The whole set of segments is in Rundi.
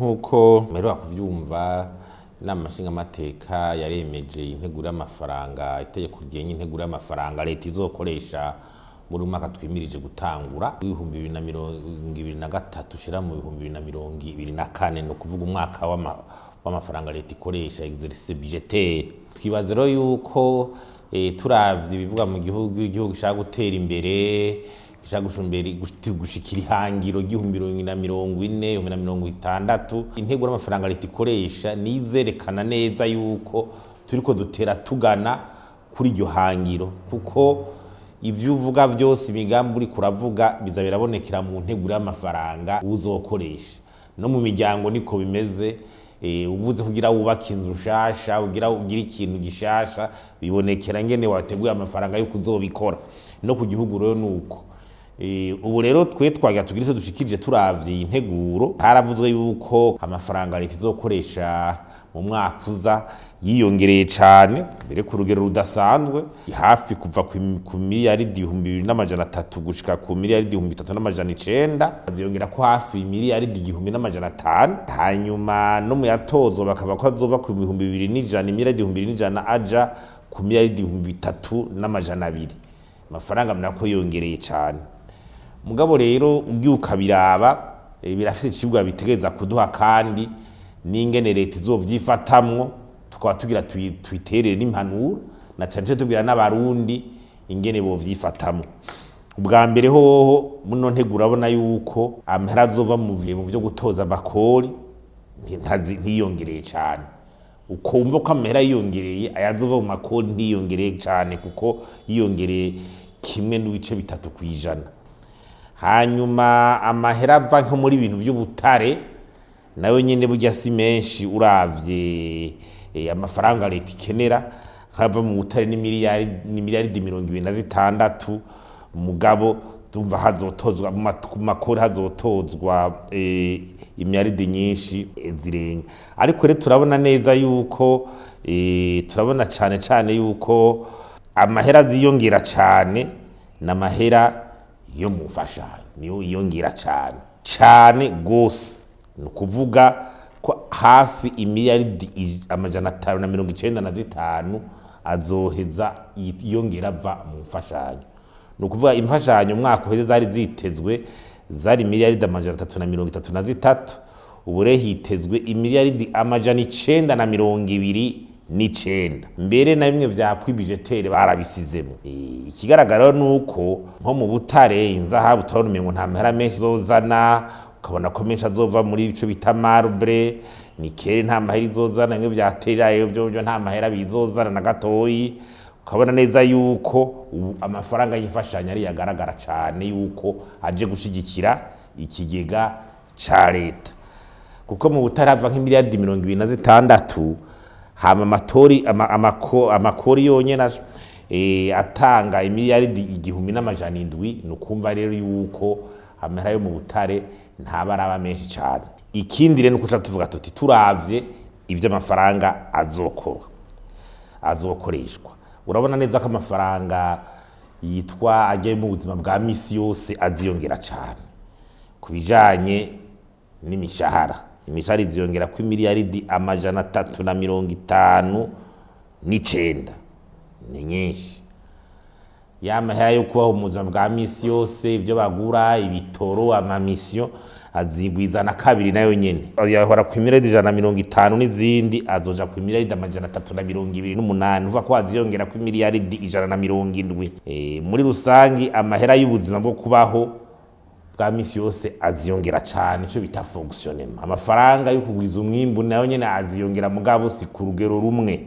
Nk'uko mperuka kuvyumva, inama nshingamateka yaremeje integuro y'amafaranga, itegeko rigenga integuro y'amafaranga leta izokoresha muri uyu mwaka twimirije gutangura w'2023 ushira mu 2024, ni ukuvuga umwaka w'amafaranga leta ikoresha, exercice budgetaire. Twibaza rero yuko turavye ibivuga mu gihugu, igihugu gishaka gutera imbere, gishaka gushikira ihangiro ry'ibihumbi 2040, 2060, integuro y'amafaranga leta ikoresha nizerekana neza yuko turiko dutera tugana kuri iryo hangiro, kuko ivyo uvuga vyose, imigambi uriko uravuga, biza birabonekera mu nteguro y'amafaranga uzokoresha. No mu miryango niko bimeze. Uvuze kugira wubake inzu nshasha, ugira ugire ikintu gishasha, bibonekera ngene wateguye amafaranga yuko uzobikora. No ku gihugu rero nuko. Ubu rero twe twagira tugire ico dushikirije. Turavye iyi nteguro, haravuzwe yuko amafaranga leta izokoresha mu mwaka uza yiyongereye cane, mbere ku rugero rudasanzwe, hafi kuva ku miliyaridi 2300 gushika ku miliyaridi 3900, ziyongera ko hafi miliyaridi 1500. Hanyuma no mu yatozwa bakaba ko azoba ku 2100, miliyaridi 2100 aja ku miliyaridi 3200. Amafaranga nako yiyongereye cane. Mugabo rero ugiye ukabiraba, birafise icigwa bitegereza kuduha kandi n'ingene leta izovyifatamwo, tukaba tugira tuyiterere n'impanuro, na cane cane tubwira n'Abarundi ingene bovyifatamwo. Ubwa mbere hoho, muno nteguro urabona yuko amahera azova mu vyo gutoza amakori ntiyongereye cane. Ukumva ko amahera yiyongereye, ayazova mu makori ntiyongereye cane, kuko yiyongereye 1.3%. Hanyuma amahera ava nko muri ibintu vy'ubutare nayo nyene burya si menshi uravye amafaranga leta ikenera. Nk'ava mu butare ni miliyaridi 26, mugabo tumva hazotozwa ku makori hazotozwa imiliyaridi nyinshi zirenga. Ariko rero turabona neza yuko turabona cane cane yuko amahera aziyongera cane n'amahera yo mu mfashanyo, niyo yiyongera cane cane gose. Ni ukuvuga ko hafi imiliyaridi 595 azoheza yiyongera ava mu mfashanyo. Ni ukuvuga imfashanyo umwaka uheze zari zitezwe zari miliyaridi 333, ubu rero hitezwe imiliyaridi 929, mbere na bimwe vya budgétaire barabisizemo. Ikigaragara rero nuko nko mu butare, inzahabu, turabona umengo nta mahera menshi izozana, ukabona ko menshi azova muri ico bita marbre, nickel nta mahera izozana, bimwe vya terre vyo nta mahera bizozana na gatoyi. Ukabona neza yuko ubu amafaranga y'imfashanyo ari yagaragara cane yuko aje gushigikira ikigega ca leta, kuko mu butare hava nk'imiliyaridi 26, hama amatori amakori yonyene atanga imiliyaridi 1700. Ni ukumva rero yuko amahera yo mu butare ntaba araba menshi cane. Ikindi rero nuko tuvuga tuti turavye ivyo amafaranga azokorwa, azokoreshwa, urabona neza ko amafaranga yitwa ajya mu buzima bwa misi yose aziyongera cane. Ku bijanye n'imishahara, imishahara iziyongera ko imiliyaridi 359, ni nyinshi. Ya mahera yo kubaho mu buzima bwa misi yose, ibyo bagura, ibitoro, amamisiyo, azigwiza na kabiri nayo nyene. Yahora ku miliyaridi 150 n'izindi, azoja ku miliyaridi 328, uvuga ko aziyongera ku miliyaridi 170. Muri rusangi amahera y'ubuzima bwo kubaho bwa misi yose aziyongera cane, ico bita fonctionnement. Amafaranga yo kugwiza umwimbu nayo nyene aziyongera, mugabo si ku rugero rumwe.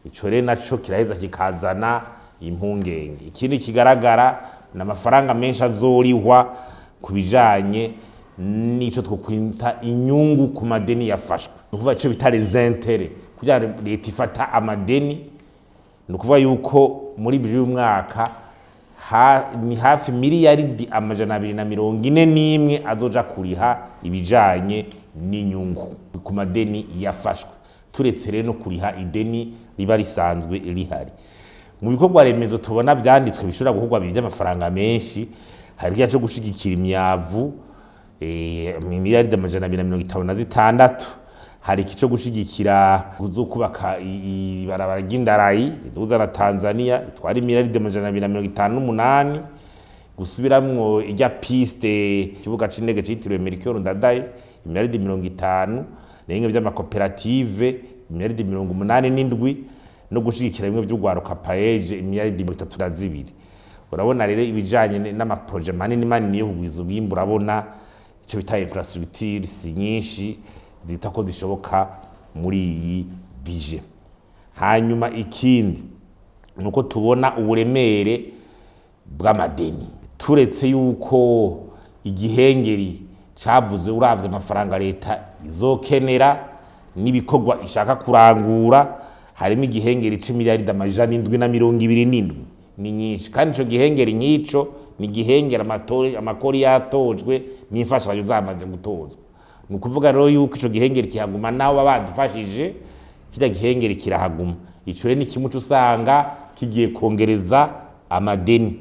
Ico rero naco kiraheza kikazana impungenge. Ikindi kigaragara ni amafaranga menshi azorihwa ku bijanye n'ico twokwita inyungu ku madeni yafashwe, ni ukuvuga ico bita les intérêts, kugira leta ifata amadeni. Ni ukuvuga yuko muri uyu mwaka ni hafi miliyaridi 241 azoja kuriha ibijanye n'inyungu ku madeni yafashwe, turetse rero no kuriha ideni riba risanzwe rihari. Mu bikorwa remezo tubona vyanditswe bishobora gukorwa by'amafaranga menshi, hari ikiya co gushigikira imyavu. Miliyaridi 256. Hari iki cyo gushigikira kuzokubaka ibarabara ry'indarayi riduza na Tanzania, itwara miliyaridi 258, gusubiramwo ijya piste ikibuga c'indege citiriwe Melchior Ndadaye, imiliyaridi 50, n'ibimwe vy'amakoperative, imiliyaridi 87, no gushigikira bimwe vy'urwaruka, PAEEJ, imiliyaridi 32. Urabona rero ibijanye n'amaproje manini manini yo kugwiza umwimbu, urabona ico bita infrastructure si nyinshi zita ko zishoboka muri iyi budget. Hanyuma ikindi nuko tubona uburemere bw'amadeni. Turetse yuko igihengeri cavuze, uravye amafaranga leta izokenera n'ibikorwa ishaka kurangura, harimo igihengeri c'imiliyaridi 727. Ni nyinshi, kandi ico gihengeri nk'ico ni igihengeri amakori yatojwe n'imfashanyo zamaze gutozwa. Ni ukuvuga rero yuko ico gihengeri kihaguma naho baba badufashije, kirya gihengeri kirahaguma. Ico rero ni kimwe uca usanga kigiye kongereza amadeni,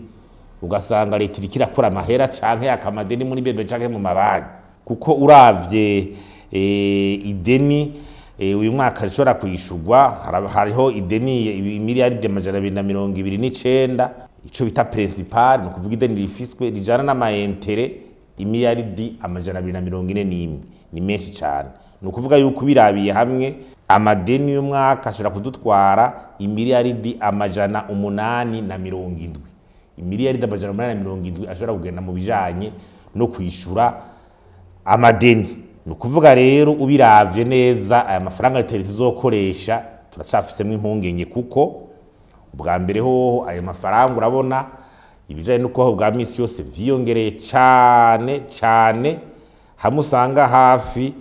ugasanga leta iriko irakora amahera canke yaka amadeni muri BBN canke mu mabanki, kuko uravye ideni uyu mwaka rishobora kwishurwa, hariho ideni imiliyaridi 229, ico bita principal, ni ukuvuga ideni rifiswe rijana n'ama intérêts, imiliyaridi 241. Ni menshi cane. Ni ukuvuga yuko birabiye hamwe, amadeni y'umwaka ashobora kudutwara imiliyaridi 870, imiliyaridi 870 ashobora kugenda mu bijanye no kwishura amadeni. Ni ukuvuga rero, ubiravye neza, aya mafaranga leta tuzokoresha turacafisemwo impungenge, kuko ubwa mbere hoho ayo mafaranga, urabona ibijanye no kubaho bwa misi yose vyiyongereye cane cane, hamwe usanga hafi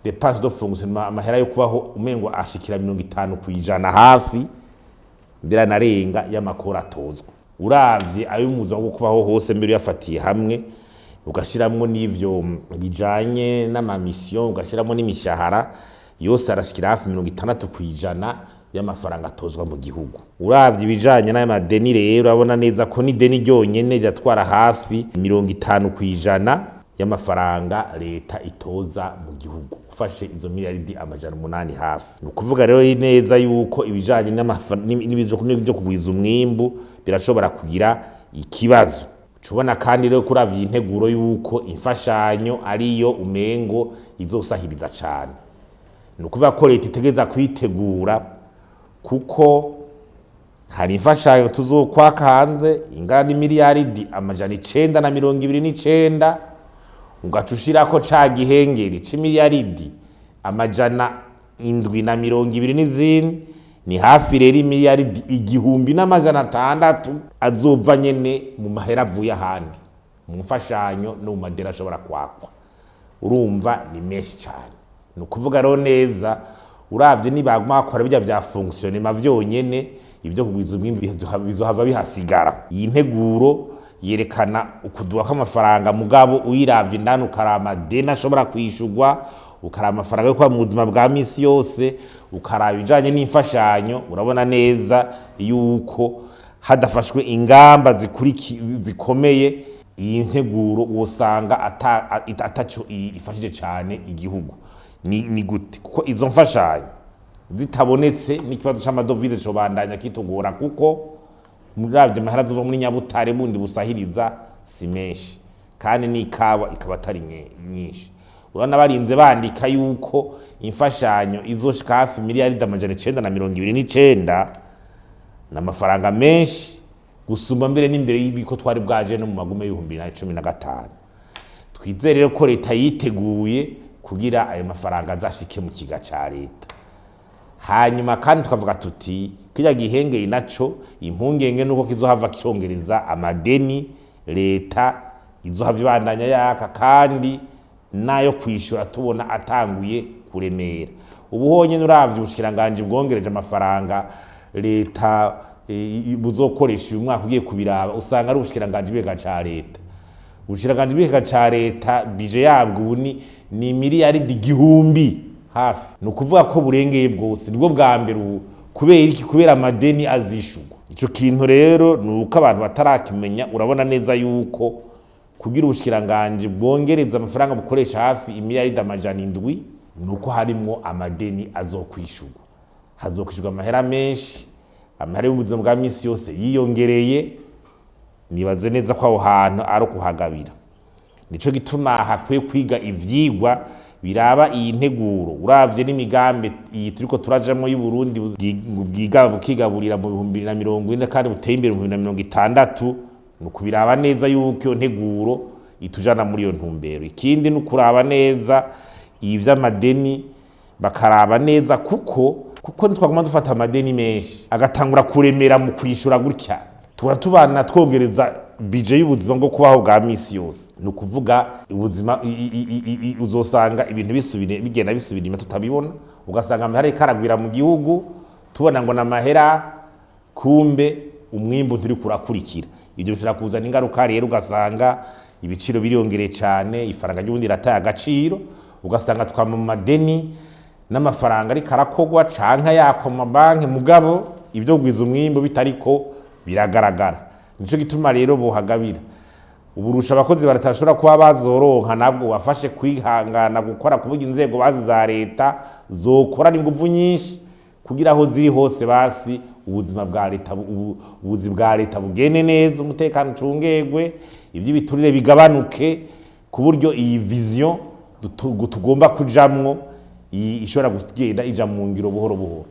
dépenses de fonctionnement, amahera yo kubaho, umengo ashikira 50% hafi, mbere anarenga, y'amakori atozwa. Uravye ayo mu buzima bwo kubaho hose, mbere uyafatiye hamwe, ugashiramwo n'ivyo bijanye n'amamisiyo, ugashiramwo n'imishahara yose, arashikira hafi 60% y'amafaranga atozwa mu gihugu. Uravye ibijanye n'ayo madeni rero, urabona neza ko n'ideni ryonyene riratwara hafi 50% y'amafaranga leta itoza mu gihugu, ufashe izo miliyaridi 800 hafi. Ni ukuvuga rero neza yuko ibijanye n'ibyo kugwiza umwimbu birashobora kugira ikibazo. Cubona kandi rero kuravye integuro yuko imfashanyo ariyo umengo izosahiriza cane, ni ukuvuga ko leta itegereza kwitegura, kuko hari imfashanyo tuzokwaka hanze ingana n'imiliyaridi 929, ugaca ushirako ca gihengeri c'imiliyaridi 720 n'izindi. Ni hafi rero imiliyaridi 1600 azova nyene mu mahera avuye ahandi, mu mfashanyo no mu madeni ashobora kwakwa. Urumva ni menshi cyane. Ni ukuvuga rero neza, uravye nibaguma bakora bijya vya fonctionnement vyonyene, ibyo kugwiza umwimbu bizohava bihasigara. Iyi nteguro yerekana ukuduha kw'amafaranga, mugabo uyiravye indani, ukaraba amadeni ashobora kwishurwa, ukaraba amafaranga yo kuba mu buzima bwa misi yose, ukaraba ibijanye n'imfashanyo, urabona neza yuko hadafashwe ingamba zikomeye, iyi nteguro wosanga ataco ifashije cane igihugu. Ni gute? Kuko izo mfashanyo zitabonetse, n'ikibazo c'amadovize cobandanya kitugora, kuko muravye amahera azova muri nyabutare bundi busahiriza si menshi, kandi n'ikawa ikaba atari nyinshi. Urabona barinze bandika yuko imfashanyo izoshika hafi miliyaridi 929, ni amafaranga menshi gusumba mbere n'imbere y'ibiko twari bwaje no mu magume y'2015. Twizere rero ko leta yiteguye kugira ayo mafaranga azashike mu kiga ca leta. Hanyuma kandi tukavuga tuti kirya gihengeri naco, impungenge nuko kizohava congereza amadeni leta izohava ibandanya yaka, kandi nayo kwishura tubona atanguye kuremera. Ubu honyene uravye ubushikiranganji bwongereje amafaranga leta buzokoresha uyu mwaka, ugiye kubiraba usanga ari ubushikiranganji bw'ikigega ca leta. Ubushikiranganji bw'ikigega ca leta, budget yabwo ubu ni miliyaridi 1000 hafi. Ni ukuvuga ko burengeye bwose, nibwo bwa mbere ubu. Kubera iki? Kubera amadeni azishurwa. Ico kintu rero ni uko abantu batarakimenya. Urabona neza yuko Kugira ubushikiranganje bwongereza amafaranga bukoresha hafi imiliyaridi 700, nuko harimwo amadeni azokwishurwa, hazokwishurwa amahera menshi, amahera y'ubuzima bwa misi yose yiyongereye. Nibaze neza ko aho hantu ari ukuhagabira. Nico gituma hakwiye kwiga ivyigwa biraba iyi nteguro, uravye n'imigambi iyi turiko turajamwo y'Uburundi bwiga bukigaburira mu 2040 kandi buteye imbere mu 2060, ni ukubiraba neza yuko iyo nteguro itujana muri iyo ntumbero. Ikindi ni ukuraba neza ivy'amadeni, bakaraba neza kuko nitwaguma dufata amadeni menshi agatangura kuremera mu kwishura gutya, tuba tubana twongereza bije y'ubuzima bwo kubaho bwa misi yose. Ni ukuvuga ubuzima uzosanga ibintu bisubire bigenda bisubira inyuma tutabibona, ugasanga amahera ariko aragwira mu gihugu, tubona ngo n'amahera, kumbe umwimbu nturi kurakurikira. Ibyo bishobora kuzana ingaruka rero, ugasanga ibiciro biriyongereye cyane, ifaranga ry'ubundi rirataye agaciro, ugasanga twama mu madeni n'amafaranga ariko arakogwa canke yakwa mu mabanki, mugabo ibyo kugwiza umwimbu bitariko biragaragara. Nico gituma rero bohagabira uburusha abakozi baratashobora kuba bazoronka, nabwo bafashe kwihangana gukora, kuvuga inzego bazi za leta zokorana inguvu nyinshi kugira aho ziri hose basi ubuzima bwa leta ubuzi bwa leta bugende neza, umutekano ucungegwe, ivy'ibiturire bigabanuke, ku buryo iyi vision tugomba kujamwo iyi ishobora kugenda ija mu ngiro buhoro buhoro.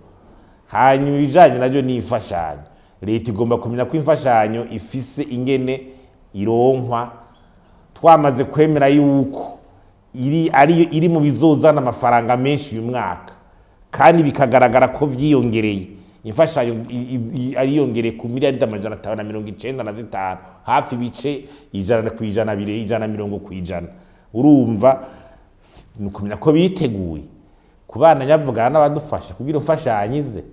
Hanyuma ibijanye navyo ni imfashanyo. Leta igomba kumenya ko imfashanyo ifise ingene ironkwa. Twamaze kwemera yuko iri ariyo iri mu bizozana amafaranga menshi uyu mwaka, kandi bikagaragara ko vyiyongereye. Imfashanyo ariyongereye ku miliyaridi 595, hafi ibice 100% bire 120%. Urumva ni ukumenya ko biteguye kubana nyavugana n'abadufasha kugira imfashanyo ize,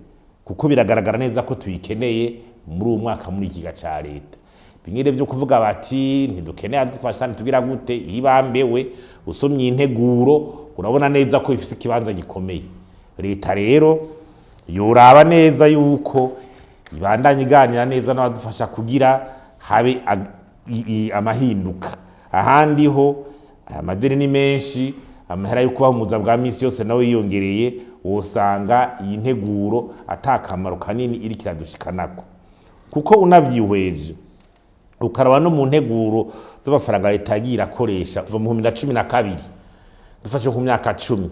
kuko biragaragara neza ko tuyikeneye muri uwo mwaka muri ikiga ca leta. Bimwe rero byo kuvuga bati ntidukeneye adufasha, ntitugira gute, ibambewe usomye integuro urabona neza ko ifise ikibanza gikomeye. Leta rero yoraba neza yuko ibandanya iganira neza n'abadufasha kugira habe amahinduka. Ahandi ho amadeni ni menshi, amahera yo kubaho mu buzima bwa misi yose nawe yiyongereye, wosanga iyi nteguro ata kamaro kanini iriko iradushikanako. Kuko unavyihweje ukaraba no mu nteguro z'amafaranga leta yagiye irakoresha kuva mu 2012, dufashe ku myaka 10,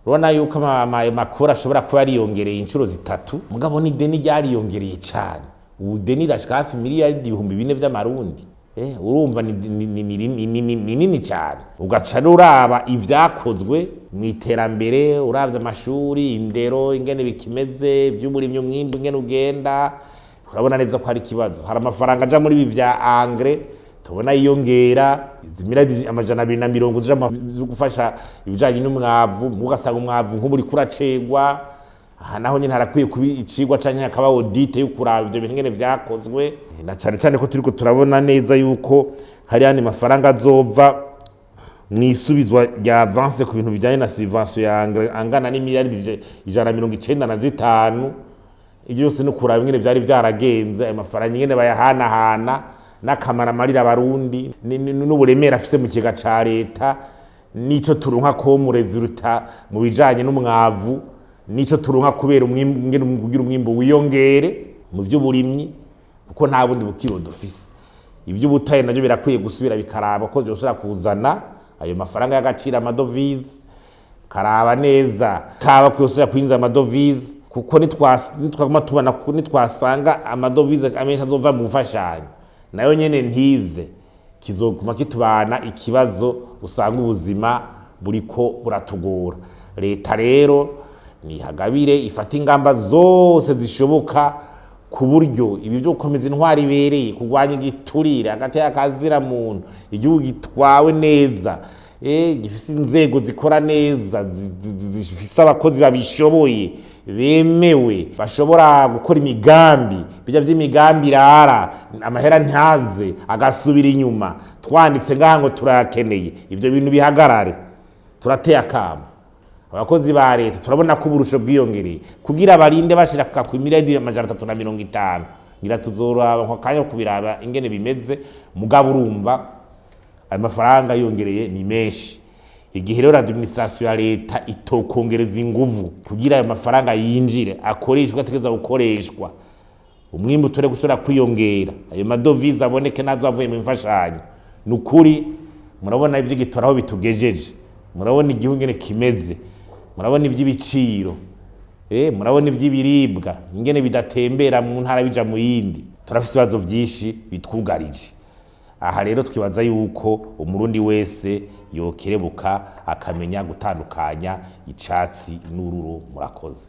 urabona yuko amakuru ashobora kuba yariyongereye inshuro 3, mugabo n'ideni ryariyongereye cane. Ubu deni rirashika hafi miliyaridi 4000 vy'amarundi. Urumva ni nini cane. Ugaca rero uraba ivyakozwe mu iterambere, uravye amashuri, indero ingene bikimeze, ivy'uburimyi, umwimbu ingene ugenda, urabona neza ko hari ikibazo. Hari amafaranga aja muri ibi vya engrais tubona yiyongera, izi miliyaridi 220 zija mu gufasha ibijanye n'umwavu, ugasanga umwavu nk'ubu uriko uracegwa. Aha naho nyene harakwiye kuba icigwa canke hakaba audit yo kuraba ivyo bintu ingene vyakozwe, na cane cane ko turiko turabona neza yuko hari yandi mafaranga azova mw'isubizwa rya avance ku bintu bijanye na subvention ya engrais angana n'imiliyaridi 195. Ivyo byose no kuraba ingene vyari vyaragenze, ayo mafaranga ingene bayahanahana n'akamaro amarira abarundi n'uburemere afise mu kigega ca leta, n'ico turonka ko mu resultat mu bijanye n'umwavu, n'ico turonka kubera umwimbu, ingene kugira umwimbu wiyongere mu vy'uburimyi, kuko nta bundi bukiro dufise. Ivy'ubutare navyo birakwiye gusubira bikaraba ko vyoshobora kuzana ayo mafaranga y'agaciro, amadovize, karaba neza kaba kuyosubira kwinjiza amadovize, kuko nitwaguma tubona nitwasanga amadovize amenshi azova mu mfashanyo nayo nyene ntize, kizoguma kitubana ikibazo, usanga ubuzima buriko buratugora. Leta rero nihagabire ifate ingamba zose zishoboka ku buryo ibi byo gukomeza intwari ibereye, kurwanya igiturire, hagati y'akazira muntu, igihugu gitwawe neza, gifise inzego zikora neza, zifise abakozi babishoboye bemewe, bashobora gukora imigambi, bijya by'imigambi irara amahera ntaze agasubira inyuma, twanditse ngaha ngo turayakeneye, ivyo bintu bihagarare. Turateye akamo abakozi ba leta, turabona ko uburusho bwiyongereye kugira barinde bashira ku miliyaridi 350, ngira tuzoraba nko kanya kubiraba ingene bimeze. Mugabo urumva Ayo mafaranga yongereye ni menshi. Igihe rero administration ya leta itokongereza inguvu kugira ayo mafaranga yinjire, akoreshwe ategeza gukoreshwa, umwimbu utore gushobora kwiyongera, ayo madovize aboneke nazo avuye mu mfashanyo. Ni ukuri murabona ivy'igitora aho bitugejeje, murabona igihugu ingene kimeze, murabona ivy'ibiciro, murabona ivy'ibiribwa ingene bidatembera mu ntara bija mu yindi. Turafise ibibazo vyinshi bitwugarije. Aha rero twibaza yuko Umurundi wese yokerebuka akamenya gutandukanya icatsi n'ururo. Murakoze.